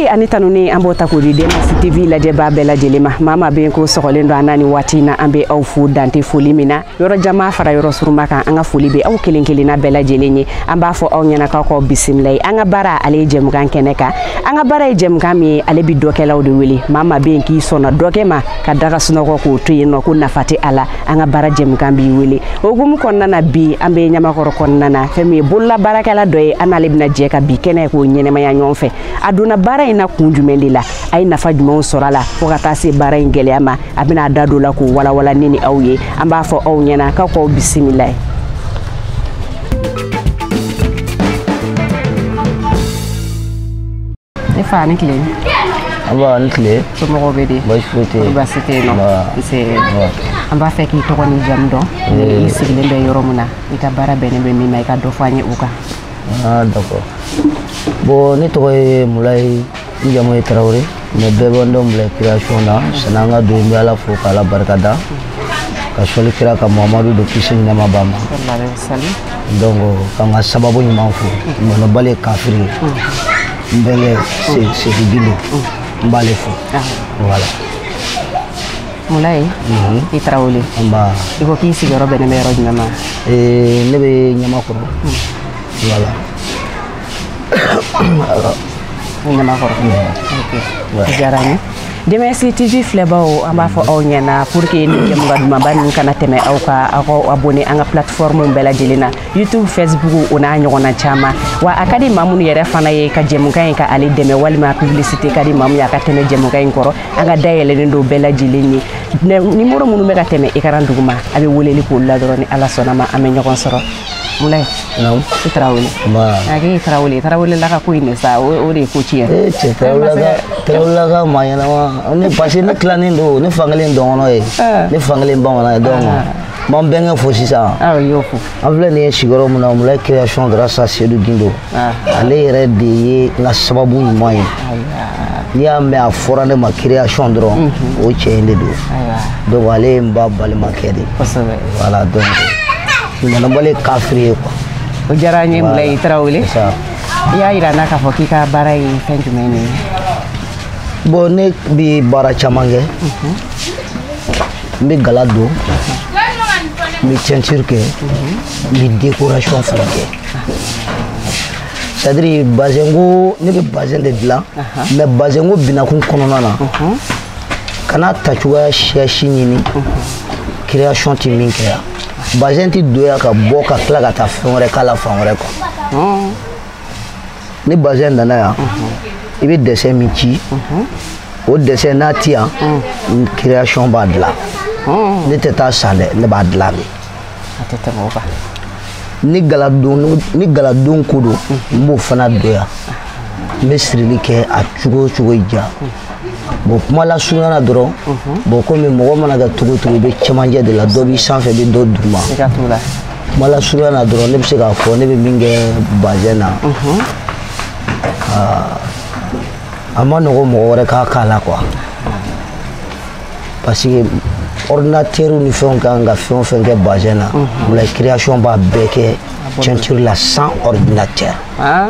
Foli ani tanuni an b'o ta k'o di DMS TV lajɛbaa bɛɛ lajɛlen ma. Maa maa bɛ yen ko sɔgɔlen don an na nin waati in na, an bɛ aw fo dante foli min na. Yɔrɔ jama fara yɔrɔ surunma kan, an ka foli bɛ aw kelen kelenna bɛɛ lajɛlen ye. An b'a fɔ aw ɲɛna k'aw k'aw bisimila ye. An ka baara ale ye jɛmukan kɛnɛ kan. An ka baara ye jɛmukan min ye, ale bɛ dɔkɛlaw de wele. Maa maa bɛ yen k'i sɔnna dɔkɛ ma ka daga sunɔgɔ k'o to yen nɔ ko nafa tɛ a la, an ka baara jɛmukan b'i wele. O hukumu kɔnɔna na, bi an bɛ Ɲamakɔrɔ kɔnɔna na, fɛn min ye bolola baarakɛla dɔ ye, an n'ale bɛna jɛ ka bi kɛnɛ k'o ɲɛnɛmaya ɲɔgɔn fɛ. A donna baara in na kun jumɛn de la, a ye nafa jumɛnw sɔrɔ a la, fo ka taa se baara in gɛlɛya ma, a bɛna a da don la k'o walawala ne ni aw ye. An b'a fɔ aw ɲɛna k'aw k'aw bisimila ye. Ne fa, ni tile. Aba, ni tile. Somɔgɔw bɛ di? Baasi foyi tɛ yen. Baasi tɛ yen nɔ. Nba. Nse. An b'a fɛ k'i tɔgɔ ni jamu dɔn, i sigilen bɛ yɔrɔ min na, i ka baara bɛnnen bɛ min ma, i ka dɔ fɔ an ye o kan. Ah, d'accord. Bon, ne tɔgɔ ye Mulayi, n jamu ye Tarawele, mais bɛɛ bɛ n dɔn Mulayi création na. Sanni an ka don, n bɛ Ala fo k'Ala barika da, ka sɔli kira ka Muhamadu don kisi ni nɛɛma b'a ma. Sallallahu alaihi wasallam. Donc ka n ka sababu ɲuman fo, mɔnɔbali ye kafiri ye. N bɛnkɛ Sedu Gindo, n b'ale fo. Voilà. Mulayi i Tarawele. Nba. I ko k'i sigiyɔrɔ bɛnnen bɛ yɔrɔ jumɛn ma? Ne bɛ Ɲamakɔrɔ. Voilà. Ɲamakɔrɔ. Ok. O diyara n ye. DMS TV filɛbaw, an b'a fɔ aw ɲɛna pour que ni jɛmukan dumanba ninnu kana tɛmɛ aw ka, aw ka abonné an ka plateforme bɛɛ lajɛlen na, YouTube, Facebook, o n'a ɲɔgɔnna caman. Wa a ka di maa minnu yɛrɛ fana ye ka jɛmukan in ka ale dɛmɛ, walima publicité ka di maa min ye a ka tɛmɛ jɛmukan in kɔrɔ, an ka dayɛlɛlen don bɛɛ lajɛlen ye. Numéro minnu bɛ ka tɛmɛ écran duguma, a bɛ weleli k'olu la dɔrɔn, ni Ala sɔnna ma, an bɛ ɲɔgɔn sɔrɔ. Mulayi. Naamu. I Tarawele. Nba. A k'e Tarawele, Tarawele la ka ko in de sa, o de ye ko tiɲɛ. Eh, cɛ, Tarawele ka maa ɲɛnama ne, parce que ne tilannen don, ne fankelen dɔgɔnɔ ye, ne fankelen bamanan ye, donc n b'an bɛnkɛ fo sisan. Awɔ, i y'o fo. An filɛ nin ye sigiyɔrɔ min na, Mulayi création grâce à Seydou Gindo. Ale yɛrɛ de ye n ka sababu ɲuman ye. N'i y'a mɛn a fɔra ne ma création dɔrɔn, o cɛ in de don. Donc ale ye n ba balimakɛ de ye. Voilà, donc ɲumanabali ye kafiri ye quoi. O diyara n ye. Voilà. Mulayi Tarawele. C'est ça. I y'a yira n na k'a fɔ k'i ka baara ye fɛn jumɛn de ye? Bon, ne bi baara caman kɛ. N bɛ gala don, n bɛ teinture kɛ, n bɛ décoration fana kɛ. C'est à dire bazin ko, ne bɛ bazin de dilan, mais bazin ko binakun kɔnɔna na, kana ta cogoya siya si ɲini, création tɛ min kɛ yan. Bazin tɛ don yan ka bɔ ka tila ka taa fɛn wɛrɛ k'a la fan wɛrɛ quoi. Ni bazin nana yan, i bɛ dessin min ci, o dessin n'a ti yan, création b'a dilan. Ne tɛ taa san dɛ, ne b'a dilan de. A tɛ tɛmɛ o kan. Ni galadon, ni galadon ko don, n b'o fana don yan, n bɛ sirili kɛ a cogo o cogo ja. Bon, kuma lasurunya na dɔrɔn, bon, komi mɔgɔ mana kɛ cogo o cogo, i bɛ cɛmancɛ de la, dɔ b'i sanfɛ, bɛ dɔ duguma. Siga t'o la. Kuma lasurunya na dɔrɔn, ne bɛ se k'a fɔ ne bɛ min kɛ bazɛn na, a ma nɔgɔ mɔgɔ wɛrɛ k'a k'a la quoi, parce que ordinateur ni fɛnw kan ka fɛn o fɛn kɛ bazɛn na, Mulayi création b'a bɛɛ kɛ teinture la sans ordinateur. Ah,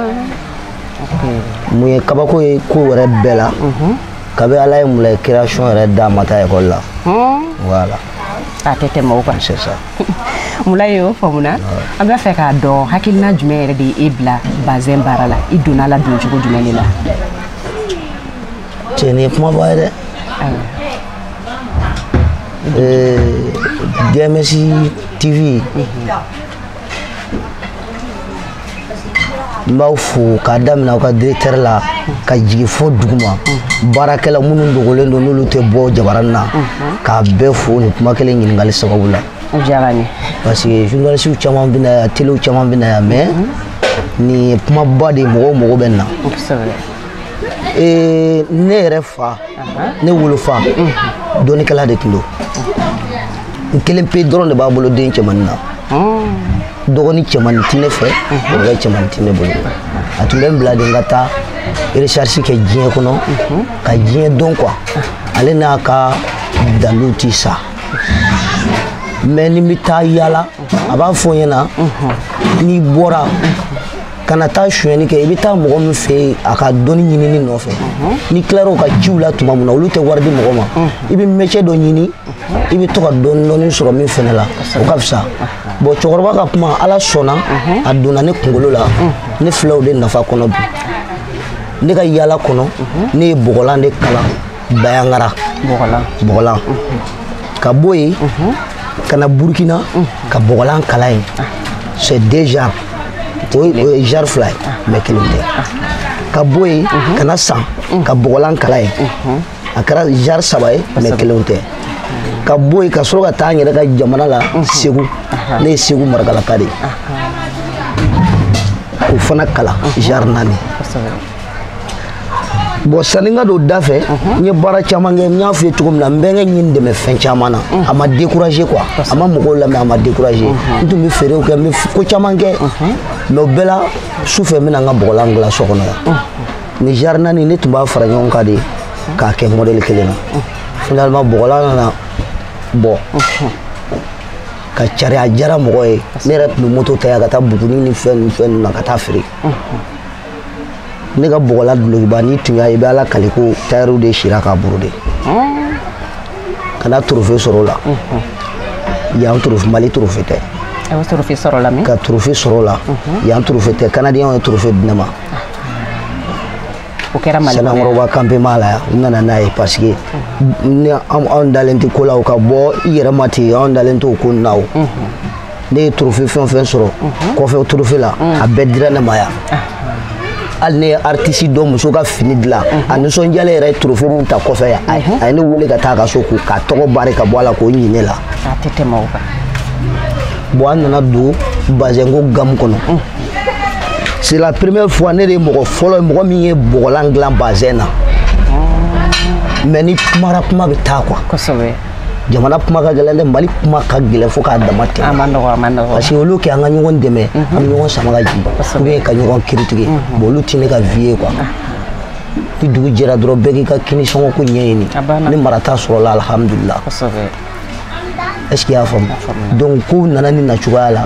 ok. Mun ye kabako ye ko yɛrɛ bɛɛ la, kabi Ala ye Mulayi création yɛrɛ d'a ma taa école la. Voilà. A tɛ tɛmɛ o kan. C'est ça. Mulayi, o faamuna. An b'a fɛ k'a dɔn hakilina jumɛn yɛrɛ de ye e bila bazɛn baara la, i donna a la don cogo jumɛn de la? Cɛ, nin ye kumaba ye dɛ. DMS TV, n b'aw fo k'a daminɛ aw ka directeur la ka jigin fo duguma, baarakɛla minnu dogolen don n'olu tɛ bɔ jabaranin na, k'a bɛɛ fo nin kuma kelen ɲininkali sababu la. O diyara n ye. Parce que journaliste caman bɛ na yan, téléw caman bɛ na yan, mais nin ye kumaba de ye, mɔgɔw mago bɛ nin na. Ne yɛrɛ fa, ne wolofa, dɔnnikɛla de tun don. N kelen pe dɔrɔn de b'a bolo den cɛmannin na. Dɔgɔnin cɛmannin ti ne fɛ, kɔrɔkɛ cɛmannin ti ne bolo. A tun bɛ n bila de n ka taa recherche kɛ diɲɛ kɔnɔ, ka diɲɛ dɔn quoi. Ale n'a ka dalilu ti sa, mais ni n bɛ taa yala, a b'a fɔ n ɲɛna n'i bɔra Kana taa sonyɛni kɛ, i bɛ taa mɔgɔ min fɛ yen a ka dɔnni ɲinini nɔfɛ. N'i tilar'o ka ciw la tuma min na, olu tɛ wari di mɔgɔ ma. I bɛ métier dɔ ɲini, i bɛ to ka dɔɔni dɔɔni sɔrɔ min fɛnɛ la, o ka fisa. Bon, cɛkɔrɔba ka kuma, Ala sɔnna, a donna ne kunkolo la. Ne filɛ o de nafa kɔnɔ bi. Ne ka yaala kɔnɔ, ne ye bɔgɔlan de kalan Bayangara. Bɔgɔlan. Bɔgɔlan. Ka bɔ yen ka na Burukina ka bɔgɔlan kalan yen. C'est deux genres. O ye genre fila ye, mais kelen tɛ. Ka bɔ yen ka na San ka bɔgɔlan kalan yen, a kɛra genre saba ye, mais kelenw tɛ. Ka bɔ yen ka sɔrɔ ka taa n yɛrɛ ka jamana la, Segu. Ne ye Segu Marakalaka de ye, k'o fana kalan genre naani. Bon, sanni n ka don da fɛ, n ye baara caman kɛ. N y'a f'i ye cogo min na, n bɛnkɛ ye n dɛmɛ fɛn caman na. A ma découragé quoi, a ma mɔgɔw lamɛn, a ma découragé. N tun bɛ feerew kɛ, n bɛ ko caman kɛ, mais o bɛɛ la, su fɛ n bɛna n ka bɔgɔlan dilan so kɔnɔ yan. Ni genre naani, ne tun b'a fara ɲɔgɔn kan de k'a kɛ modèle kelen na. Finalement, bɔgɔlan nana bɔ ka cari, a diyara mɔgɔ ye. Ne yɛrɛ tun bɛ moto ta yan ka taa Buguni ni fɛn ninnu fɛn ninnu na ka taa feere. Ne ka bɔgɔla dulokiba, n'i tun y'a ye, i bɛ Ala kale ko tayɛriw de sira k'a brodé. Ka na trophée sɔrɔ o la yan, trophée Mali trophée tɛ. A trophée sɔrɔ la min? Ka trophée sɔrɔ o la yan, trophée tɛ. Canadien ye trophée di ne ma. O kɛra Mali kɔnɔ yan. Sanankɔrɔba campement la yan, u nana n'a ye, parce que ni anw dalen tɛ ko la, o ka bɔ i yɛrɛ ma ten, anw dalen t'o ko nin na. O ne ye trophée fɛn o fɛn sɔrɔ kɔfɛ, trophée la, a bɛɛ dira ne ma yan. Hali ne ye artiste dɔ muso ka fini dilan, a nisɔndiyalen yɛrɛ ye trophée min ta kɔfɛ yan, a ye ne wele ka taa a ka so ko k'a tɔgɔ bari ka bɔ a la k'o ɲin ne la. A tɛ tɛmɛ o kan. Bon, an nana don bazɛnko gamme kɔnɔ. C'est la première fois, ne de ye mɔgɔ fɔlɔ ye, mɔgɔ min ye bɔgɔlan dilan bazɛn na. Mais ni kumara, kuma bɛ taa quoi. Jamana kuma ka gɛlɛn dɛ, Mali kuma ka gɛlɛn fo k'a dama tɛmɛ. A ma nɔgɔ, a ma nɔgɔ. Parce que olu kɛ an ka ɲɔgɔn dɛmɛ, an bɛ ɲɔgɔn sama ka jigin, ou bien ka ɲɔgɔn critiquer. Bon, olu tɛ ne ka vie ye quoi. Ni dugu jɛra dɔrɔn, bɛɛ k'i ka kini sɔngɔ ko ɲɛɲini. A banna. Ni marata sɔrɔla, alhamdulillah. Est ce que i y'a faamu? Donc kow nana ni na cogoya la.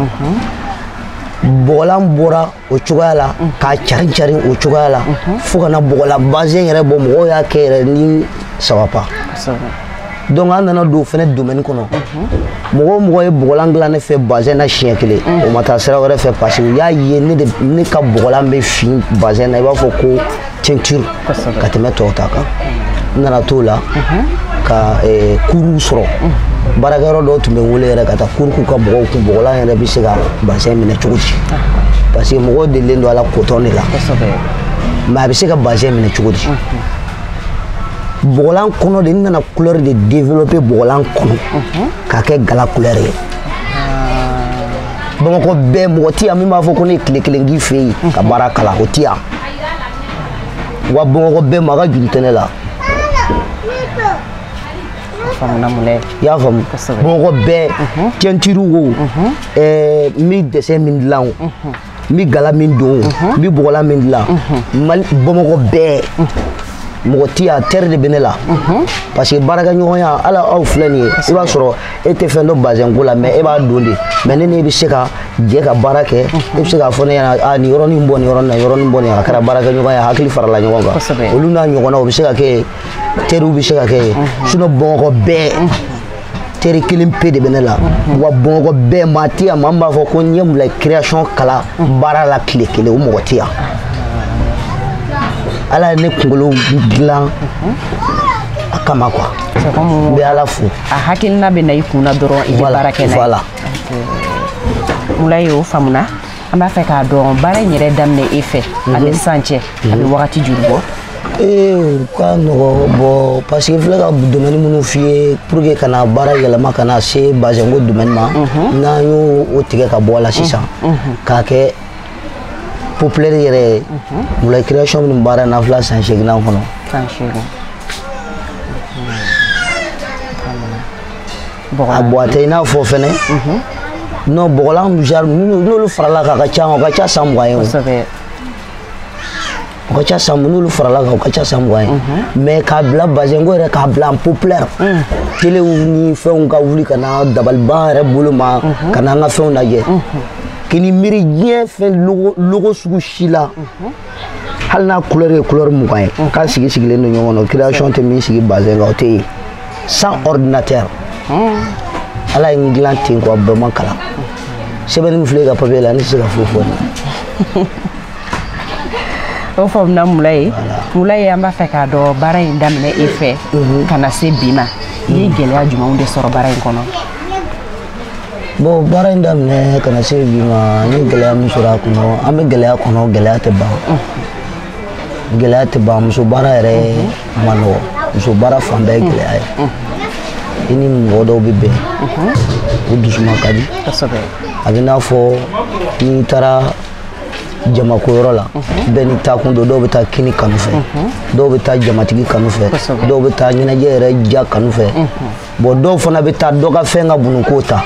Bɔgɔlan bɔra o cogoya la k'a carin carin o cogoya la, fo ka na bɔgɔlan bazɛn yɛrɛ bɔ. Mɔgɔw y'a kɛ yɛrɛ ni ça va pas. Donc an nana don o fɛnɛ domaine kɔnɔ. Mɔgɔ o mɔgɔ ye bɔgɔlan dilan ne fɛ bazɛn na siɲɛ kelen, o ma taa sira wɛrɛ fɛ, parce que u y'a ye ne de, ne ka bɔgɔlan bɛ fin bazɛn na, i b'a fɔ ko teinture, ka tɛmɛ tɔw ta kan. N nana t'o la ka kuruw sɔrɔ. Baarakɛyɔrɔ dɔw tun bɛ n wele yɛrɛ ka taa kuru k'u ka mɔgɔw kun, bɔgɔlan yɛrɛ bɛ se ka bazɛn minɛ cogo di, parce que mɔgɔw delilen don a la coton de la, mais a bɛ se ka bazɛn minɛ cogo di? Bɔgɔlan kɔnɔ de, n nana couleur de développer bɔgɔlan kɔnɔ k'a kɛ gala couleur ye. Bamakɔ bɛɛ, mɔgɔ ti yan min b'a fɔ ko ne ye tile kelen k'i fɛ yen ka baara kalan, o ti yan. Wa Bamakɔ bɛɛ, maa ka juru tɛ ne la. Faamuna mun? I y'a faamu? Bamakɔ bɛɛ, teinture wo, n bɛ dessin min dilan o, n bɛ gala min don o, n bɛ bɔgɔlan min dilan, Mali Bamakɔ bɛɛ, mɔgɔ ti yan, teri de bɛ ne la. Parce que baarakɛɲɔgɔnya, ala aw filɛ nin ye, i b'a sɔrɔ e tɛ fɛn dɔn bazɛnko la, mais e b'a don de. Mais ne ne bɛ se ka jɛ ka baara kɛ, e bɛ se k'a fɔ ne ɲɛna: a nin yɔrɔnin bɔ nin yɔrɔnin na, yɔrɔnin bɔ nin, a kɛra baarakɛɲɔgɔnya, hakili farala ɲɔgɔn kan. Olu n'a ɲɔgɔnnaw, o bɛ se ka kɛ yen, teriw bɛ se ka kɛ yen. Sinon Bamakɔ bɛɛ, teri kelen pe de bɛ ne la. Wa Bamakɔ bɛɛ, maa ti yan maa min b'a fɔ ko n ye Mulayi création kalan baara la tile kelen, o mɔgɔ ti yan. Ala ye ne kunkolo dilan a kama quoi. N bɛ Ala fo. A hakilina bɛ na i kun na dɔrɔn, i bɛ baara kɛ n'a ye. Voilà. Mulayi, o faamuna. An b'a fɛ k'a dɔn, baara in yɛrɛ daminɛ e fɛ ani sisan cɛ, a bɛ wagati joli bɔ? Ee, o ka nɔgɔ bɔn, parce que filɛ ka domaine minnu f'i ye pour que ka na baara yɛlɛma ka na se bazɛnko domaine ma, n'an y'o o tigɛ ka bɔ a la sisan k'a kɛ populaire yɛrɛ ye, Mulayi création minnu baara na filɛ san seeginnan kɔnɔ. San seegin. A bɔn, a tɛ i n'a fɔ fɛnɛ non, bɔgɔlan genre n'olu farala kan, a ka ca, o ka ca san 20 ye o. O ka ca san, n'olu farala kan, o ka ca san 20 ye. Mais k'a bila bazɛnko yɛrɛ, k'a bila en populaire, telew ni fɛnw ka wuli ka na dabaliban yɛrɛ bolo ma ka na an ka fɛnw lajɛ. K'i miiri diɲɛ fɛn logo sugu si la hali n'a couleur ye couleur 20 ye k'a sigi sigilen don ɲɔgɔn na création tɛ min sigi bazin kan o tɛ yen sans ordinateur ala ye n dilan ten quoi bɛɛ ma kalan sɛbɛnni min filɛ i ka papier la ne tɛ se ka foyi fɔ nin. O faamuna Mulaye. Mulaye an b'a fɛ k'a dɔn baara in daminɛ e fɛ ka na se bi ma i ye gɛlɛya jumɛnw de sɔrɔ baara in kɔnɔ? Bon baara in daminɛ ka na se bi ma n ye gɛlɛya min sɔrɔ a kɔnɔ an bɛ gɛlɛya kɔnɔ gɛlɛya tɛ ban gɛlɛya tɛ ban muso baara yɛrɛ ma nɔgɔ muso baara fan bɛɛ ye gɛlɛya ye i ni mɔgɔ dɔw bɛ bɛn o dusuma ka di a bɛ n'a fɔ n'i taara jamako yɔrɔ la bɛɛ ni taakun don dɔw bɛ taa kini kanu fɛ dɔw bɛ taa jamatigi kanu fɛ dɔw bɛ taa ɲɛnajɛ yɛrɛ ja kanu fɛ bon dɔw fana bɛ taa dɔ ka fɛn ka bununko ta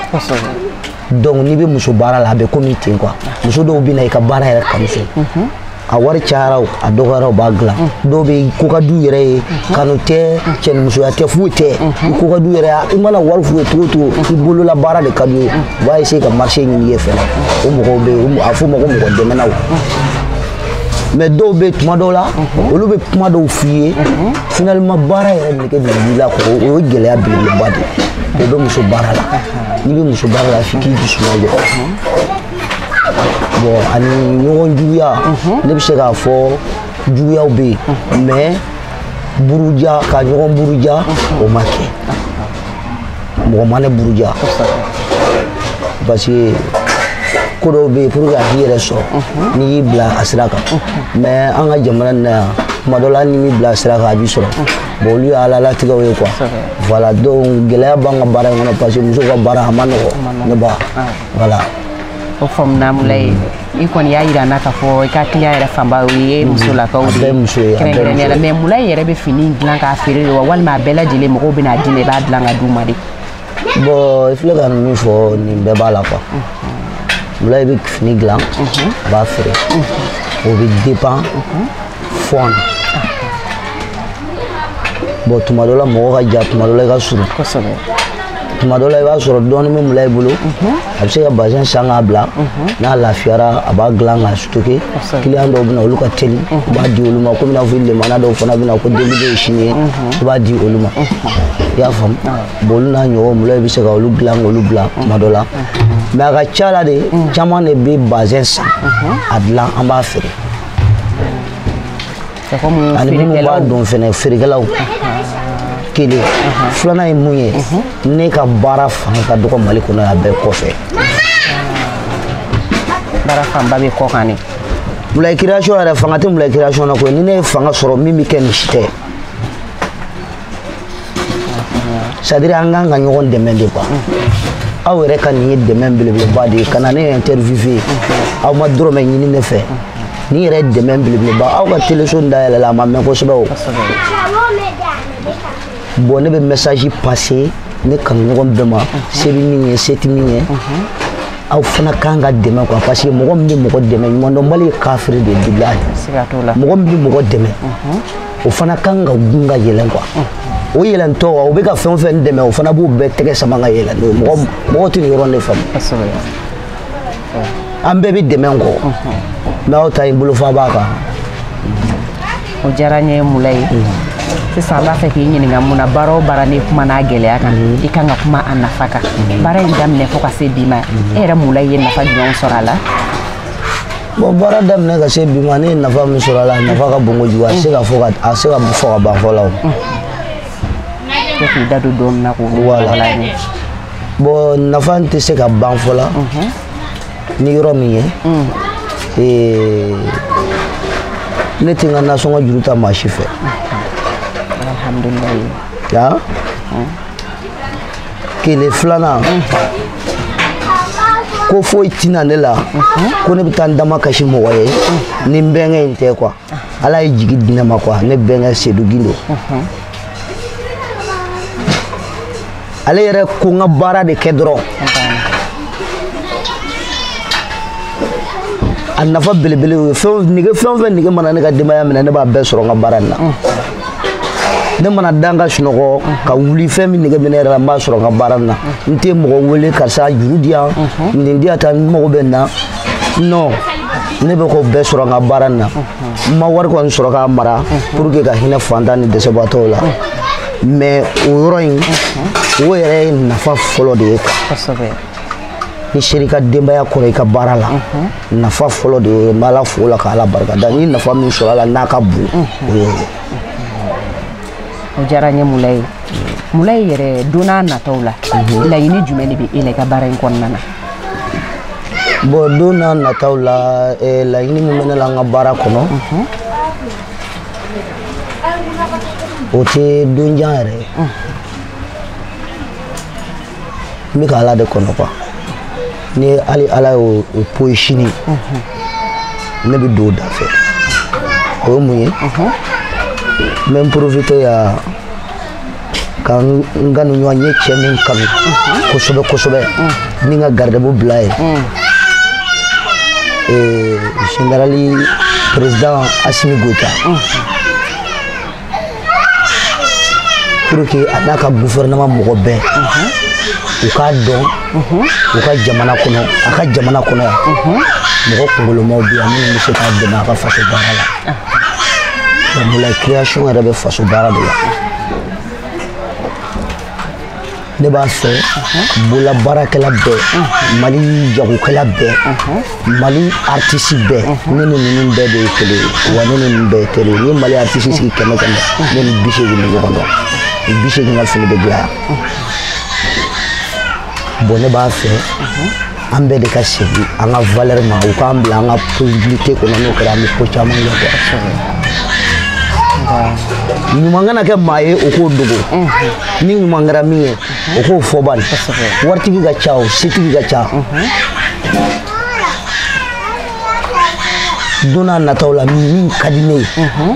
donc n'i bɛ muso baara la a bɛ komi ten quoi muso dɔw bɛ na i ka baara yɛrɛ kanu fɛ a wari cayara o a dɔgɔyara o b'a dilan dɔw bɛ ko ka d'u yɛrɛ ye kanu tɛ cɛnimusoya tɛ foyi tɛ i ko ka d'u yɛrɛ ye i mana wari f'u ye cogo o cogo i bolola baara de ka d'u ye u b'a essayer ka marché ɲini i ye fɛnɛ o mɔgɔw bɛ yen a f'u ma ko mɔgɔ dɛmɛnaw mais dɔw bɛ tuma dɔw la olu bɛ kuma dɔw f'i ye finalement baara yɛrɛ nege de b'i la o ye gɛlɛya belebeleba de ye o bɛ muso baara la n'i bɛ muso baara la f'i k'i dusu lajɔ. Bon ani ɲɔgɔn juguya ne bɛ se k'a fɔ juguyaw bɛ yen mais buruja ka ɲɔgɔn buruja o ma kɛ mɔgɔ ma ne buruja parce que ko dɔw bɛ yen pour que a k'i yɛrɛ sɔrɔ n'i y'i bila a sira kan mais an ka jamana in na yan tuma dɔ la hali n'i m'i bila a sira kan a b'i sɔrɔ bon olu ye ala latigɛw ye quoi voilà donc gɛlɛya b'an ka baara in kɔnɔ parce que musow ka baara a ma nɔgɔ ne ba voilà. O faamuna Mulaye i kɔni y'a yira n na k'a fɔ i ka client yɛrɛ fanba o ye musolakaw de ye kɛrɛnkɛrɛnnenya la mais Mulaye yɛrɛ bɛ fini dilan k'a feere de wa walima a bɛɛ lajɛlen mɔgɔw bɛ n'a d'i ma i b'a dilan ka d'u ma de? Bon i filɛ ka min fɔ nin bɛɛ b'a la quoi Mulaye bɛ fini dilan a b'a feere o bɛ dépend fond bon tuma dɔ la mɔgɔ ka jan tuma dɔ la i ka surun kosɛbɛ tuma dɔ la i b'a sɔrɔ dɔɔnin bɛ Mulaye bolo a bɛ se ka bazin san k'a bila n'a lafiyara a b'a dilan k'a stocker client dɔw bɛ na olu ka teli i b'a di olu ma komi n'a fɔ lemana dɔw fana bɛ na ko deli bɛ ye sini ye i b'a di olu ma i y'a faamu bon olu n'a ɲɔgɔn Mulaye bɛ se ka olu dilan k'olu bila tuma dɔ la mais a ka ca la de caman de bɛ bazin san a dilan an b'a feere ani minnu b'a dɔn fɛnɛ feerekɛlaw kelen filanan ye mun ye ne ka baara fanga ka dɔgɔ Mali kɔnɔ yan bɛɛ kɔfɛ baara fanba bɛ kɔ kan de. Mulaye création yɛrɛ fanga tɛ Mulaye création na koyi ni ne ye fanga sɔrɔ min bɛ kɛ nin si tɛ c'est à dire an kan ka ɲɔgɔn dɛmɛ de quoi aw yɛrɛ ka nin ye dɛmɛ belebeleba de ye ka na ne interviewé aw ma dɔrɔmɛ ɲini ne fɛ nin yɛrɛ ye dɛmɛ belebeleba aw ka téléso dayɛlɛ la a ma mɛn kosɛbɛ o. Bon ne bɛ message passer ne kanuɲɔgɔn bɛɛ ma se bɛ min ye se tɛ min ye aw fana kan ka dɛmɛ quoi parce que mɔgɔ min bɛ mɔgɔ dɛmɛ ɲumandɔnbali ye kafiri de ye bilahi mɔgɔ min bɛ mɔgɔ dɛmɛ o fana kan ka gun ka yɛlɛn quoi o yɛlɛntɔ o bɛ ka fɛn o fɛn dɛmɛ o fana b'o bɛɛ tɛgɛ sama ka yɛlɛn n'o ye mɔgɔ tɛ nin yɔrɔ de faamu an bɛɛ bɛ dɛmɛ kɔ mais aw ta in bolofa b'a kan. O diyara n ye Mulaye. Sisan an b'a fɛ k'i ɲininka mun na baara o baara n'i kuma n'a gɛlɛya kan i kan ka kuma a nafa kan baara in daminɛ fo ka se bi ma e yɛrɛ Mulaye ye nafa jumɛnw sɔrɔ a la? Bon baara daminɛ ka se bi ma ne ye nafa min sɔrɔ a la a nafa ka bon kojugu a tɛ se ka fɔ ka a tɛ se ka fɔ ka ban fɔ la o. E k'i da don dɔɔnin na k'o Voilà. Bon nafa tɛ se ka ban fɔ la ni yɔrɔ min ye ne tɛ n ka nasɔngɔ juru ta maa si fɛ. Alhamdulilayi. Ya kelen filanan ko foyi tɛna ne la ko ne bɛ taa n dama kasi mɔgɔ ye ni n bɛnkɛ in tɛ quoi ala ye jigi di ne ma quoi ne bɛnkɛ Seydou Guindo ale yɛrɛ ko n ka baara de kɛ dɔrɔn a nafa belebele ye fɛn nege fɛn o fɛn nege mana ne ka denbaya minɛ ne b'a bɛɛ sɔrɔ n ka baara in na. Ne mana da n ka sunɔgɔ ka wuli fɛn min nege bɛ ne yɛrɛ la n b'a sɔrɔ n ka baara in na. N tɛ mɔgɔ wele karisa juru di yan, nin di yan tan, n mago bɛ nin na. Non, ne bɛ k'o bɛɛ sɔrɔ n ka baara in na. N ma wari kɔni sɔrɔ k'a mara pour que ka hinɛ fantan ni dɛsɛbaatɔw la. Mais o yɔrɔ in, o yɛrɛ ye nafa fɔlɔ de ye quoi. Ni sera i ka denbaya kɔrɔ i ka baara la, nafa fɔlɔ de y'o ye. N bɛ Ala fo o la ka Ala barika da. Ni nafa min sɔrɔ a la n'a ka bon, o y'o ye. O diyara n ye Mulayi. Mulayi yɛrɛ, don n'a nataw la, laɲini jumɛn de bɛ e la i ka baara in kɔnɔna na? Bon, don n'a nataw la, laɲini min bɛ ne la n ka baara kɔnɔ, o tɛ don jan yɛrɛ ye. N bɛ ka Ala de kɔnɔ quoi. Ni hali Ala y'o poyi sini, ne bɛ don o da fɛ. O ye mun ye? N bɛ n profiter ya ka n kanu ɲɔgɔn ye, cɛ min kanu kosɛbɛ kosɛbɛ, ni n ka garibu bila ye. Général président Assimi Goïta, pour que a n'a ka gouvernement mɔgɔ bɛɛ u k'a dɔn u ka jamana kɔnɔ, a ka jamana kɔnɔ yan mɔgɔ kunkolomaw bɛ yan minnu bɛ se k'a dɛmɛ a ka faso baara la. Mulayi création yɛrɛ bɛ faso baara de la. Ne b'a fɛ bolola baarakɛla bɛɛ, Mali jagokɛla bɛɛ, Mali artiste bɛɛ, ne ni ninnu bɛɛ de ye kelen ye, wa ne ni ninnu bɛɛ ye teri ye. Ni ye Mali artiste sigi 100 100, ne ni 80 bɛ ɲɔgɔn dɔn, 80 ka fini bɛ dilan yan. Bon, ne b'a fɛ an bɛɛ de ka segin an ka valeur ma, u k'an bila an ka possibilité kɔnɔ. N'o kɛra, an bɛ ko caman kɛ quoi. Ɲuman kana kɛ maa ye o k'o dogo, ni ɲuman kɛra min ye o k'o fɔ bani. Waritigi ka ca, o setigi ka ca. Don n'a nataw la, min ka di ne ye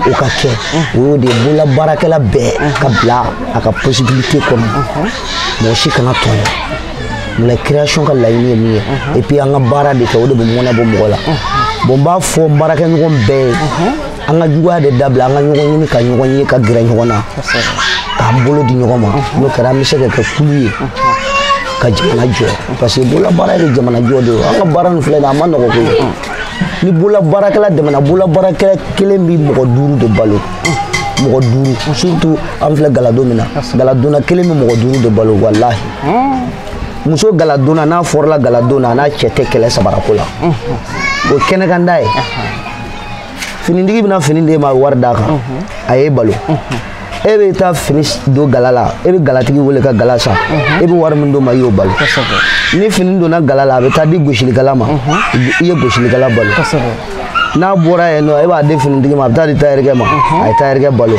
o ka kɛ, o y'o de ye. Bolola baarakɛla bɛɛ ka bila a ka possibilité kɔnɔ, mɔgɔ si kana tɔɲɔ. Mulayi création ka laɲini ye min ye, et puis an ka baara de kɛ, o de bɛ mɔnɛ bɔ mɔgɔ la. Bon, n b'a fɔ n baarakɛɲɔgɔn bɛɛ ye, an ka juguya de dabila, an ka ɲɔgɔn ɲini ka ɲɔgɔn ye, ka gɛrɛ ɲɔgɔn na, k'an bolo di ɲɔgɔn ma. N'o kɛra, an bɛ se ka kɛ kulu ye ka jamana jɔ, parce que bolola baara ye jamana jɔ de ye. An ka baara nin filɛ nin ye, a ma nɔgɔ koyi. Ni bolola baarakɛla dɛmɛna, bolola baarakɛla kelen bɛ mɔgɔ 5 de balo, mɔgɔ 5. Surtout an filɛ galadon min na, galadonna kelen bɛ mɔgɔ 5 de balo walahi. Muso galadonna, n'a fɔrɔla galadonna, a n'a cɛ tɛ kɛlɛ sabarako la, o ye kɛnɛkanda ye. Finitigi bɛna fini d'e ma, a bɛ wari d'a kan, a y'e balo. E bɛ taa fini don gala la, e bɛ galatigi wele ka gala san, e bɛ wari min d'o ma, i y'o balo. Ni fini donna gala la, a bɛ taa di gosilikɛla ma, i ye gosilikɛla balo. N'a bɔra yen nɔ, e b'a di finitigi ma, a bɛ taa di tayɛrikɛ ma, a ye tayɛrikɛ balo.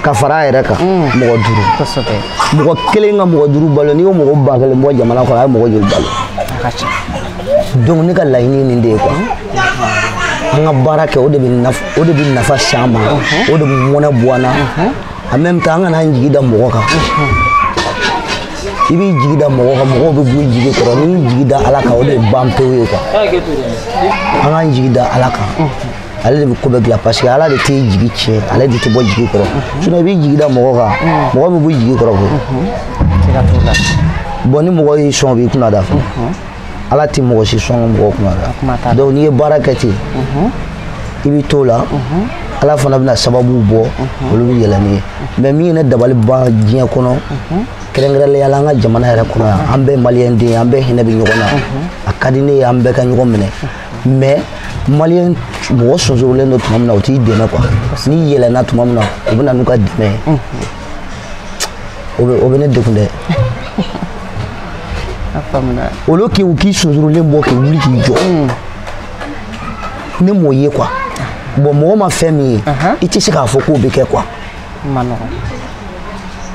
Ka fara a yɛrɛ kan, mɔgɔ 5. Mɔgɔ kelen ka mɔgɔ 5 balo, n'i y'o mɔgɔ 1000 bɔ jamana kɔnɔ, a ye mɔgɔ joli balo? Donc ne ka laɲini ye nin de ye quoi. An ka baara kɛ, o de bɛ nafa s'an ma, o de bɛ mɔnɛ bɔ an na. En même temps, an kana an jigi da mɔgɔ kan. I b'i jigi da mɔgɔ kan, mɔgɔw bɛ bɔ i jigi kɔrɔ. N'i y'i jigi da Ala kan, o de ye ban pewu ye quoi. An k'an jigi da Ala kan, ale de bɛ ko bɛɛ dilan, parce que Ala de t'i jigi tiɲɛ, ale de tɛ bɔ jigi kɔrɔ. Sinon i b'i jigi da mɔgɔ kan, mɔgɔ bɛ bɔ i jigi kɔrɔ koyi. Bon, ni mɔgɔ y'i sɔn, o b'i kunna da fana. Ala tɛ mɔgɔ si sɔn mɔgɔ kunna da. Donc n'i ye baara kɛ ten, i b'i t'o la, Ala fana bɛna sababu bɔ, olu bɛ yɛlɛ n'i ye. Mais min ye ne dabali ban diɲɛ kɔnɔ, kɛrɛnkɛrɛnnenya la an ka jamana yɛrɛ kɔnɔ yan, an bɛɛ maliyɛn den ye, an bɛɛ hinɛ bɛ ɲɔgɔn na. A ka di ne ye an bɛɛ ka ɲɔgɔn minɛ, mais maliyɛn mɔgɔ sonsorolen don tuma min na, u t'i dɛmɛ quoi. N'i yɛlɛnna tuma min na, u bɛ na n'u ka dɛmɛ ye. O bɛ ne degun dɛ. Olu k'i k'i sonsorolen bɔ k'i wuli k'i jɔ, ne m'o ye quoi. Bon, mɔgɔ ma fɛn min ye, i tɛ se k'a fɔ k'o bɛ kɛ quoi.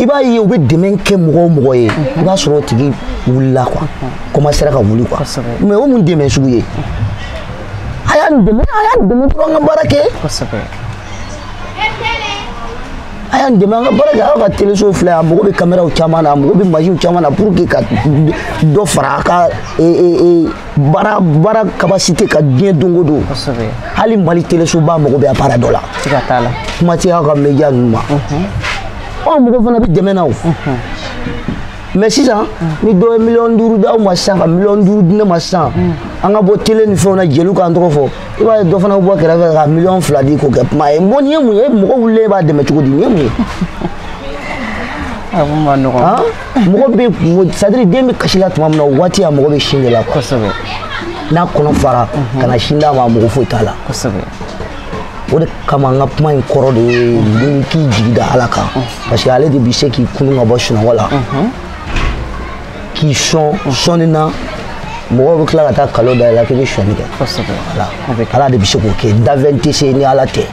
I b'a ye u bɛ dɛmɛ kɛ mɔgɔ o mɔgɔ ye, i b'a sɔrɔ o tigi wulila quoi, commencera ka wuli quoi. Mais o mun dɛmɛ sugu ye? A y'an dɛmɛ, a y'an dɛmɛ dɔrɔn an ka baara kɛ. A y'an dɛmɛ an ka baara kɛ. Aw ka teleso filɛ, a mago bɛ caméraw caman na, a mago bɛ machines caman na pour que ka dɔ fara a ka baara capacité ka diɲɛ don o don. Hali Mali telesoba mago bɛ appareil dɔ la. Kuma tɛ aw ka média ninnu ma. Ɔ mɔgɔ fana bɛ dɛmɛ na o. Mais sisan ni dɔ ye 5 miliyɔn d'aw ma sisan ka 5 miliyɔn di ne ma sisan, an ka bɔ télé ni fɛnw na, jeliw k'an tɔgɔ fɔ, i b'a ye dɔ fana bɛ bɔ kɛrɛfɛ ka 2 miliyɔn di k'o kɛ kuma ye. Bon, nin ye mun ye? Mɔgɔ wulilen b'a dɛmɛ cogo di? Nin ye mun ye? A ma nɔgɔn. Mɔgɔ bɛ, c'est à dire den bɛ kasi la tuma min na, o waati a mago bɛ sin de la quoi. N'a kɔnɔ fara ka na sin d'a ma, a mago foyi t'a la. O de kama n ka kuma in kɔrɔ de ye ni k'i jigi da Ala kan, parce que ale de bɛ se k'i kunun ka bɔ sunɔgɔ la, k'i sɔn sɔnni na. Mɔgɔw bɛ tila ka taa kalo da i la k'i bɛ sɔnni kɛ. Voilà, Ala de bɛ se k'o kɛ, danfɛn tɛ se ni Ala tɛ.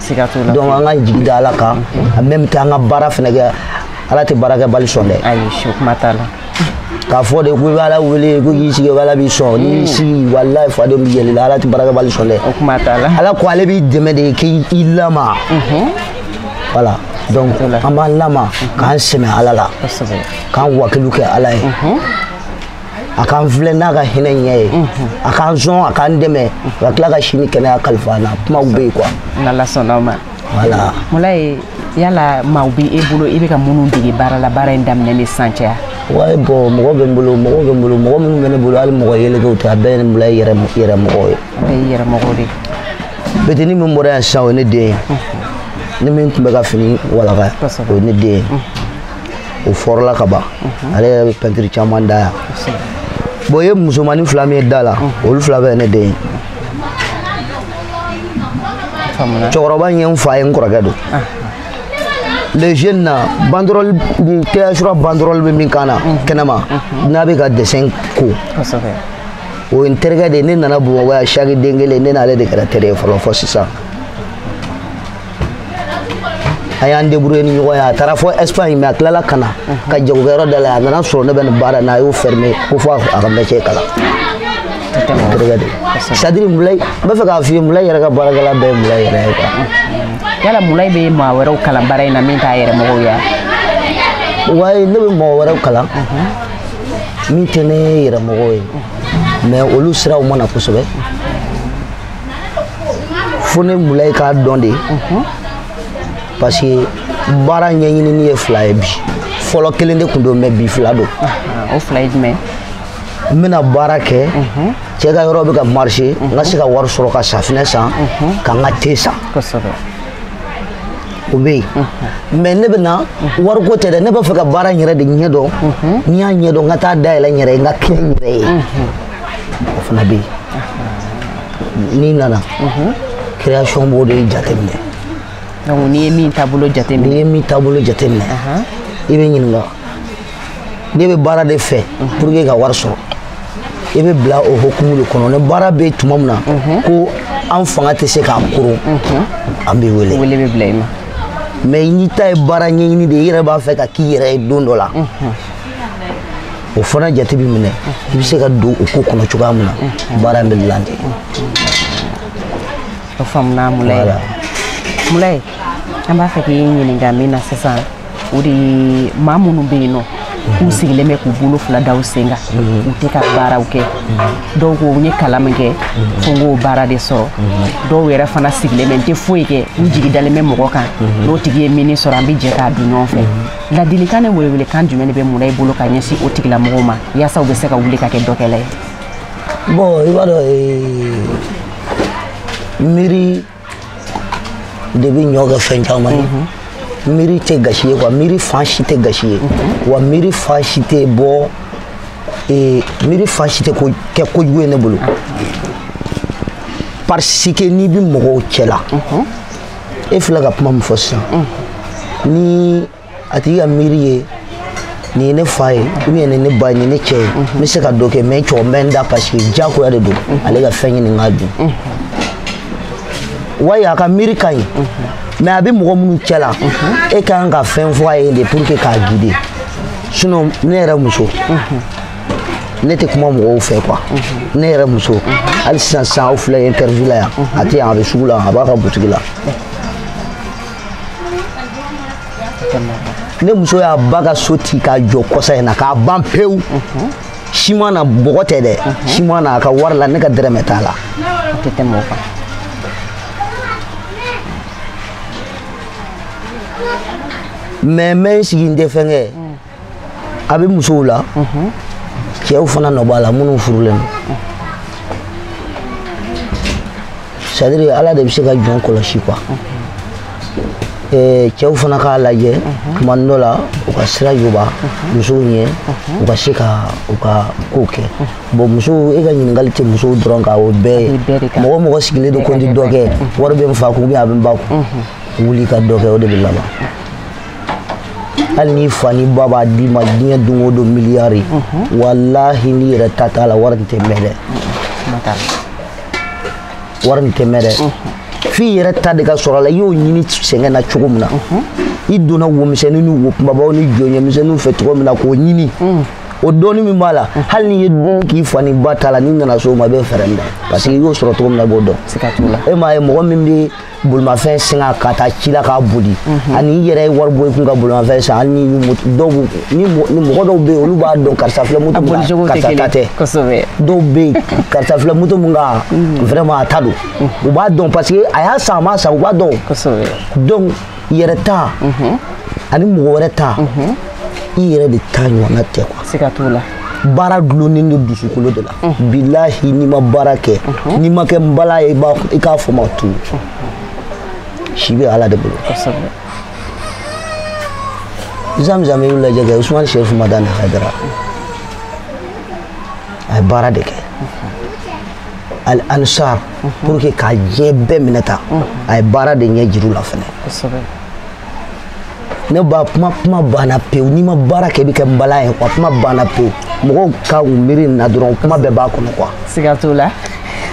Donc an k'an jigi da Ala kan, en même temps an ka baara fana kɛ. Ala tɛ baara kɛ bali sɔn dɛ. Ayi, o kuma t'a la. K'a fɔ de ko i bɛ Ala wele ko k'i sigi ko Ala b'i sɔn, n'i y'i sigi, walayi fadenw bɛ yɛlɛ la. Ala tɛ baara kɛ bali sɔn dɛ. O kuma t'a la. Ala ko ale b'i dɛmɛ de k'i lama. Voilà, donc an b'an lama k'an sɛmɛ Ala la, k'an wakilu kɛ Ala ye, a k'an filɛ n'a ka hinɛ ɲɛ ye, a k'an sɔn, a k'an dɛmɛ, ka tila ka sini kɛnɛya kalifa an na. Kumaw bɛ yen quoi. N'Ala sɔnna o ma. Voilà. Mulaye, yala maaw bɛ e bolo i bɛ ka minnu dege baara la, baara in daminɛ ni sisan cɛ? Ouais, bon, mɔgɔ bɛ n bolo, mɔgɔ bɛ n bolo, mɔgɔ minnu bɛ ne bolo, hali mɔgɔ yelekew tɛ, a bɛɛ ye Mulaye yɛrɛ yɛrɛ mɔgɔw ye. A bɛɛ ye yɛrɛ mɔgɔw de ye. Betini min bɔra yan sisan, o ye ne den ye. Ni min tun bɛ ka fini walaka, o ye ne den ye. O fɔrɔla ka ban. Ale yɛrɛ bɛ peinture caman da yan. Bon, i ye musomanin fila min ye da la, olu fila bɛɛ ye ne den ye. Cɛkɔrɔba in ye n fa ye, n kɔrɔkɛ don. Les jeunes na banderole ni THR banderole bɛ min kan na kɛnɛma, n'a bɛ ka dessin ko, o ye n terikɛ de ye. Ne nana Bamakɔ yan chaque den kelen, ne n'ale de kɛra teri ye fɔlɔ fɔ sisan. An y'an débrouiller ni ɲɔgɔn ye. A taara fɔ Espagne, mais a tilala ka na ka jagokɛyɔrɔ dayɛlɛ. A nana sɔrɔ ne bɛ nin baara in na, a y'o fermer ko fo a ka métier kalan. Terikɛ de, c'est à dire Mulayi, n bɛ fɛ k'a f'i ye, Mulayi yɛrɛ ka baarakɛla bɛɛ ye Mulayi yɛrɛ ye quoi. Yala Mulayi bɛ maa wɛrɛw kalan baara in na min t'a yɛrɛ mɔgɔw ye? Wayi, ne bɛ mɔgɔ wɛrɛw kalan min tɛ ne yɛrɛ mɔgɔw ye, mais olu siraw ma na kosɛbɛ fo ne Mulayi k'a dɔn de, parce que baara ɲɛɲinini ye fila ye bi. Fɔlɔ kelen de tun don, mais bi fila don. O fila ye jumɛn? N bɛna baara kɛ, cɛ ka yɔrɔ bɛ ka marcher, n ka se ka wari sɔrɔ ka safinɛ san, ka n ka te san. O bɛ yen, mais ne bɛna wariko tɛ dɛ, ne b'a fɛ ka baara in yɛrɛ de ɲɛdɔn. N'i y'a ɲɛdɔn, n ka taa dayɛlɛ n yɛrɛ ye, n ka kɛ n yɛrɛ ye, o fana bɛ yen. N'i nana création, b'o de jateminɛ. Donc n'i ye min taabolo jateminɛ. N'i ye min taabolo jateminɛ, i bɛ ɲininka ne bɛ baara de fɛ pour que ka wari sɔrɔ. I bɛ bila o hokumu de kɔnɔ. Ni baara bɛ tuma min na ko an fanga tɛ se k'a koron, an b'i wele. Wele bɛ bila i ma. Mais n'i ta ye baara ɲɛɲini de ye, i yɛrɛ b'a fɛ ka k'i yɛrɛ ye don dɔ la, o fana jate bɛ minɛ, i bɛ se ka don o ko kɔnɔ cogoya min na, baara in bɛ dilan ten. O faamuna Mulayi. Mulayi, an b'a fɛ k'i ɲininka min na sisan, o de ye maa minnu bɛ yen nɔ k'u sigilen bɛ k'u bolo fila da u sen kan, u tɛ ka baaraw kɛ. Dɔw ko n ye kalan min kɛ fo n k'o baara de sɔrɔ. Dɔw yɛrɛ fana sigilen bɛ, n tɛ foyi kɛ, n jigi dalen bɛ mɔgɔ kan, n'o tigi ye min sɔrɔ, an bɛ jɛ k'a dun ɲɔgɔn fɛ. Ladilikan ni welewelekan jumɛn de bɛ Mulayi bolo ka ɲɛsin o tigilamɔgɔw ma, yaasa u bɛ se ka wuli ka kɛ dɔkɛla ye? Bon, i b'a dɔn, miiri de bɛ ɲɔ kɛ fɛn caman ye. Miiri tɛ gasi ye quoi, miiri fan si tɛ gasi ye wa, miiri fan si tɛ bɔ, miiri fan si tɛ kɛ kojugu ye ne bolo, parce que n'i bɛ mɔgɔw cɛ la, e filɛ ka kuma min fɔ sisan, ni a tigi ka miiri ye nin ye ne fa ye ou bien nin ye ne ba ye, nin ye ne cɛ ye, n bɛ se ka dɔ kɛ, mais cɛkɔrɔba bɛ n da, parce que diyagoya de don ale ka fɛn ɲini n k'a dun. Wayi, a ka miiri ka ɲi, mais a bɛ mɔgɔ minnu cɛ la, e ka kan ka fɛn fɔ a ye de pour que k'a guider. Sinon ne yɛrɛ muso, ne tɛ kuma mɔgɔw fɛ quoi. Ne yɛrɛ muso, hali sisan sisan aw filɛ interview la yan, a tɛ yan, a bɛ sugu la, a b'a ka butigi la. Ne muso y'a ba ka so ci k'a jɔ kɔsa in na k'a ban pewu, siman na bɔgɔ tɛ dɛ, siman na a ka wari la, ne ka dɛrɛmɛ t'a la. O tɛ tɛmɛ o kan. Mais n bɛ n sigi n tɛ fɛn kɛ. A bɛ musow la. Cɛw fana nɔ b'a la minnu furulen don. C'est à dire Ala de bɛ se ka jɔn kɔlɔsi quoi. Cɛw fana k'a lajɛ tuma dɔ la u ka sira yoba musow ɲɛ u ka se ka u ka kow kɛ. Bon musow e ka ɲininkali tɛ musow dɔrɔn kan o bɛɛ ye mɔgɔ mɔgɔ sigilen don ko n tɛ dɔ kɛ wari bɛ n fa kun ou bien a bɛ n ba kun wuli ka dɔ kɛ o de bɛ laban. Hali n'i fa ni ba b'a d'i ma diɲɛ don o don miliyari walahi n'i yɛrɛ ta t'a la wari nin tɛ mɛn dɛ. Wari nin tɛ mɛn dɛ. F'i yɛrɛ ta de ka sɔrɔ a la i y'o ɲini sɛgɛn na cogo min na i donna womisɛnnin ni wo kunbabaw ni jɔnɲɛmisɛnninw fɛ cogo min na k'o ɲini o dɔɔnin min b'a la hali n'i ye dun k'i fa ni ba ta la n'i nana s'o ma i bɛ fɛɛrɛ minɛ parce que i y'o sɔrɔ cogo min na i b'o dɔn. E m'a ye mɔgɔ min bɛ bolimafɛn singa ka taa ci la k'a boli ani i yɛrɛ ye wari bɔ i kun ka bolimafɛn san hali ni dɔw ni mɔgɔ dɔw bɛ yen olu b'a dɔn karisa filɛ moto min kan karisa ta tɛ dɔw bɛ yen karisa filɛ moto min kan vraiment a ta don u b'a dɔn parce que a y'a san a m'a san u b'a dɔn donc yɛrɛ ta ani mɔgɔ wɛrɛ ta i yɛrɛ de ta ɲɔgɔnna tɛ quoi. Siga t'o la. Baara dulonnen don dusukolo de la. Bilahi n'i ma baara kɛ n'i ma kɛ n bala ye i k'a fɔ ma tu si bɛ Ala de bolo. Zamzam y'u lajɛ kɛ Usumani Serifu Madani Hayidara a ye baara de kɛ. Al Ansar pour que k'a diɲɛ bɛɛ minɛ tan a ye baara de ɲɛ juru la fɛnɛ. Ne ba kuma banna pewu n'i ma baara kɛ i bɛ kɛ n bala ye quoi kuma banna pewu mɔgɔw ka u miiri nin na dɔrɔn kuma bɛɛ b'a kɔnɔ quoi. Siga t'o la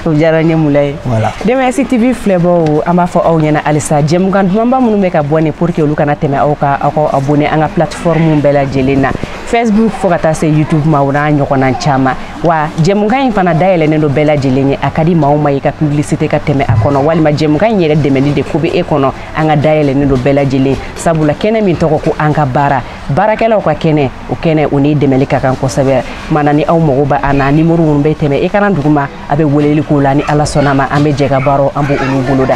o diyara n ye Mulaye. Voilà. DMS TV filɛbaw an b'a fɔ aw ɲɛna halisa jɛmukan dumanba minnu bɛ ka bɔ nin pour que olu kana tɛmɛ aw kan aw ka abonné an ka plateforme bɛɛ lajɛlen na Facebook fo ka taa se YouTube ma o n'a ɲɔgɔnna caman wa jɛmukan in fana dayɛlɛnnen don bɛɛ lajɛlen ye a ka di maa o maa ye ka publicité ka tɛmɛ a kɔnɔ walima jɛmukan in yɛrɛ dɛmɛli de ko bɛ e kɔnɔ an ka dayɛlɛnnen don bɛɛ lajɛlen sabula kɛnɛ min tɔgɔ ko an ka baara baarakɛlaw ka kɛnɛ o kɛnɛ o ni dɛmɛli ka kan kosɛbɛ mana ni aw mago bɛ an na nimoro minnu bɛ tɛmɛ écran duguma a bɛ weleli k'o la ni Ala sɔnna ma an bɛ jɛ ka baaraw an b'olu boloda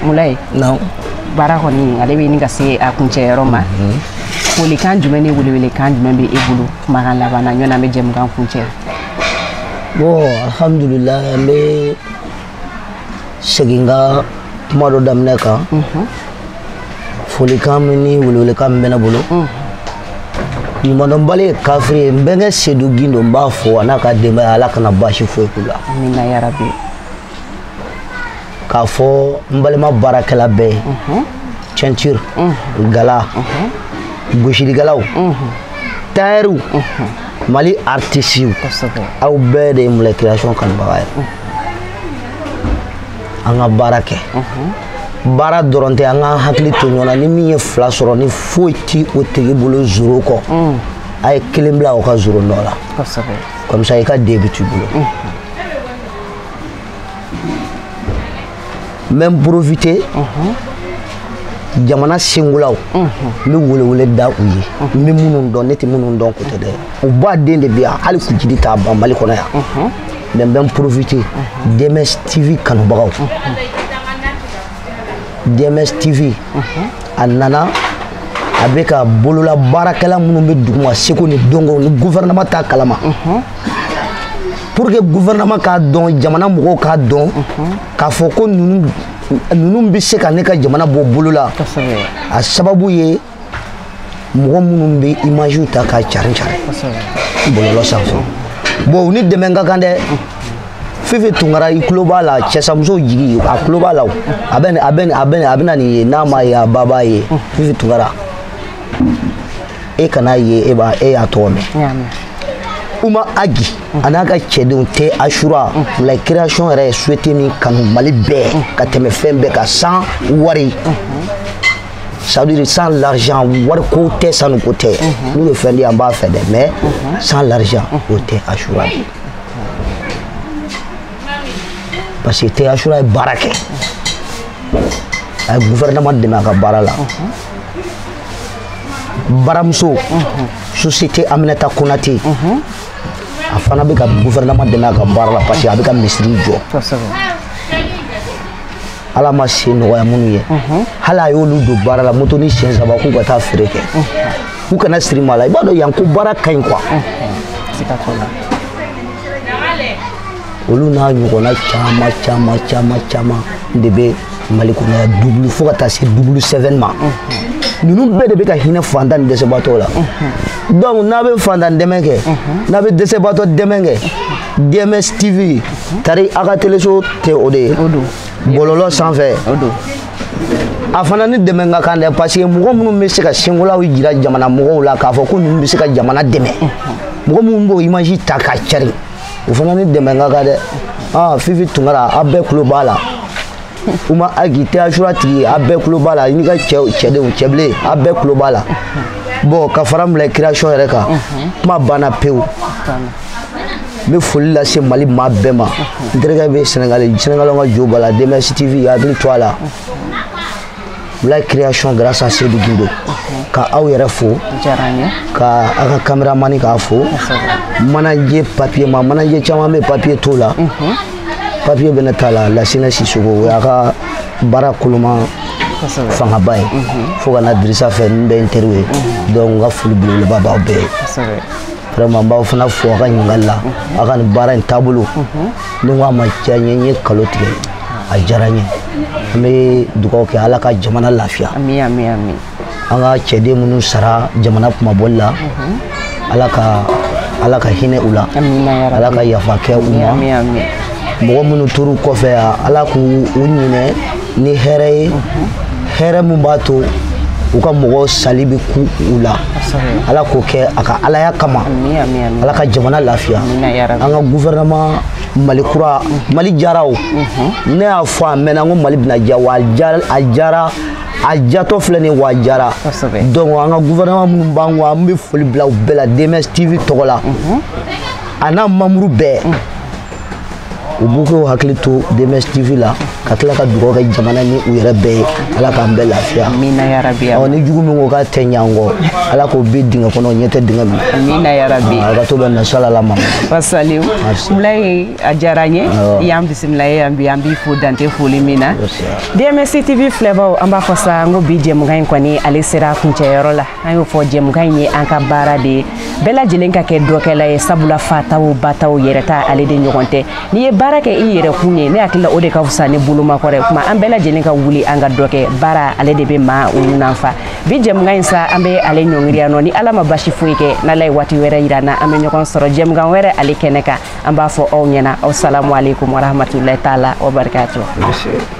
Mulaye. Non. Baara kɔni ale bɛ ɲini ka se a kuncɛyɔrɔ ma. Folikan jumɛn ni welewelekan jumɛn bɛ e bolo kumakan laban na ɲɔni an bɛ jɛmukan kuncɛ? Bon alhamdulilayi an bɛ segin ka kuma dɔ daminɛ kan. Folikan min ni welewelekan min bɛ ne bolo. Ɲumandɔnbali ye kafiri ye n bɛnkɛ Sedu Gindo n b'a fɔ a n'a ka denbaya Ala kana baasi foyi k'u la. Amina yarabi. K'a fɔ n balima baarakɛla bɛɛ ye. Ceinture, gala, gosilikɛlaw, tailleur, Mali artiste aw bɛɛ de ye Mulaye Création kanubaga ye. An ka baara kɛ. Baara dɔrɔn tɛ an ka hakili to ɲɔgɔn na ni min ye fila sɔrɔ ni foyi ti o tigi bolo zéro kɔ a ye kelen bila o ka zéro nɔ la. Comme ça i ka den bɛ t'i bolo. N bɛ n profiter jamana sengulaw n bɛ welewele da u ye n bɛ minnu dɔn ne tɛ minnu dɔn ko tɛ dɛ u ba den de bɛ yan hali kujidi t'a ban Mali kɔnɔ yan mais n bɛ n profiter DMS TV kanubagaw DMS TV a nana a bɛ ka bolola baarakɛla minnu bɛ duguma seko ni dɔnko ni gouvernement t'a kalama pour que gouvernement k'a dɔn jamana mɔgɔw k'a dɔn k'a fɔ ko ninnu bɛ se ka ne ka jamana bɔ bolo la a sababu ye mɔgɔ minnu bɛ image ta k'a carin carin bɔlɔlɔ sanfɛ bon u ni dɛmɛ ka kan dɛ. Fifi Tunkara i tulo b'a la cɛsamuso jigi a tulo b'a la o a bɛ a bɛ na nin ye n'a ma ye a ba b'a ye Fifi Tunkara e kana ye e b'a e y'a tɔgɔ mɛn. Uma Agi a n'a ka cɛdenw tɛ Asura Mulaye Création yɛrɛ ye souhaité min kanu Mali bɛɛ ka tɛmɛ fɛn bɛɛ kan sans wari ça veut dire sans l'argent wari ko tɛ sanu ko tɛ n'u ye fɛn di an b'a fɛ dɛ mais sans l'argent o tɛ Asura bi. Parce que tɛ Asura ye baara kɛ a ye gouvernement dɛmɛ a ka baara la baramuso société Aminata Konate a fana bɛ ka gouvernement dɛmɛ a ka baara la parce que a bɛ ka misiri jɔ. Ala ma sen nɔgɔya minnu ye hali a y'olu don baara la moto ni siɲɛ 3 k'u ka taa feere kɛ u kana siri maa la i b'a dɔn yan ko baara ka ɲi quoi olu n'a ɲɔgɔnna caman caman caman caman de bɛ Mali kɔnɔ yan double fo ka taa se double 7 ma ninnu bɛɛ de bɛ ka hinɛ fantan ni dɛsɛbaatɔw la donc n'a bɛ fantan dɛmɛ kɛ n'a bɛ dɛsɛbaatɔ dɛmɛ kɛ DMS TV tari a ka teleso tɛ o de ye bɔlɔlɔ sanfɛ a fana ni dɛmɛ ka kan dɛ parce que mɔgɔ minnu bɛ se ka senkolaw jira jamana mɔgɔw la k'a fɔ ko ninnu bɛ se ka jamana dɛmɛ mɔgɔ minnu b'o image ta k'a cari o fana ni dɛmɛ ka kan dɛ ah Fifi Tunkara a bɛɛ tulo b'a la Uma Agi tɛ asura tigi a bɛɛ tulo b'a la i n'i ka cɛdenw cɛbilen a bɛɛ tulo b'a la bon ka fara Mulaye création yɛrɛ kan kuma banna pewu n bɛ foli lase Mali maa bɛɛ ma n terikɛ bɛ Sénégal Sénégalais ka jo b'a la DMS TV hakili to a la Mulaye création grâce à Seydou Guindo ka aw yɛrɛ fo ka aw ka caméraman k'a fo manager papier ma manager caman bɛ papier t'o la papier bɛ ne ta la Lassina Sissoko o y'a ka baara koloma fangaba ye fo ka na Dirisa fɛ ninnu bɛɛ ye n teriw ye donc n ka foli belebeleba b'aw bɛɛ ye vraiment n b'aw fana fo aw ka ɲininkali la aw ka nin baara in taabolo ni n ko a ma diya n ye n ye kalo tigɛ a diyara n ye an bɛ dugawu kɛ Ala ka jamana lafiya an ka cɛden minnu sara jamana kumabɔli la Ala ka hinɛ u la Ala ka yafa kɛ u ma mɔgɔ minnu tor'u kɔfɛ yan Ala k'u ɲinɛ ni hɛrɛ ye hɛrɛ min b'a to u ka mɔgɔ sali bɛ ku u la Ala k'o kɛ a ka Alaya kama Ala ka jamana lafiya an ka gouvernement Mali kura Mali jara o ne y'a fɔ a mɛnna n ko Mali bɛna diya wa a jara a jatɔ filɛ nin ye wa a jara donc an ka gouvernement minnu b'an kɔ an bɛ foli bila u bɛɛ la DMS TV tɔgɔ la a n'a membre bɛɛ u b'u k'u hakili to DMS TV la ka tila ka dugawu kɛ jamana ni u yɛrɛ bɛɛ ye Ala k'an bɛɛ lafiya ɔ ni jugu min ko k'a tɛ ɲɛ an kɔ Ala k'o bin dingɛ kɔnɔ ɲɛ tɛ dingɛ min amina ya rabi a ka to bɛ na salala ma wasaliu Mulaye a diyara n ye i y'an bisimila ye yan bi an b'i fo dante foli min na DMS TV filɛbaw an b'a fɔ sa n ko bi jɛmukan in kɔni ale sera kuncɛyɔrɔ la an y'o fɔ jɛmukan in ye an ka baara de ye bɛɛ lajɛlen ka kɛ dɔkɛla ye sabula fataw bataw yɛrɛ ta ale de ɲɔgɔn tɛ n'i ye baara kɛ i yɛrɛ kun ye ne hakili la o de ka fisa ni bolomakɔrɔ ye kuma an bɛɛ lajɛlen ka wuli an ka dɔ kɛ baara ale de bɛ maa olu nanfa bi jɛmukan in sa an bɛ ale ɲɔngiri yan nɔ ni Ala ma basi foyi kɛ n'Ala ye waati wɛrɛ yira n na an bɛ ɲɔgɔn sɔrɔ jɛmukan wɛrɛ ale kɛnɛ kan an b'a fɔ aw ɲɛna aw salamu aleykum warahmatulahi taala wa barakatuh.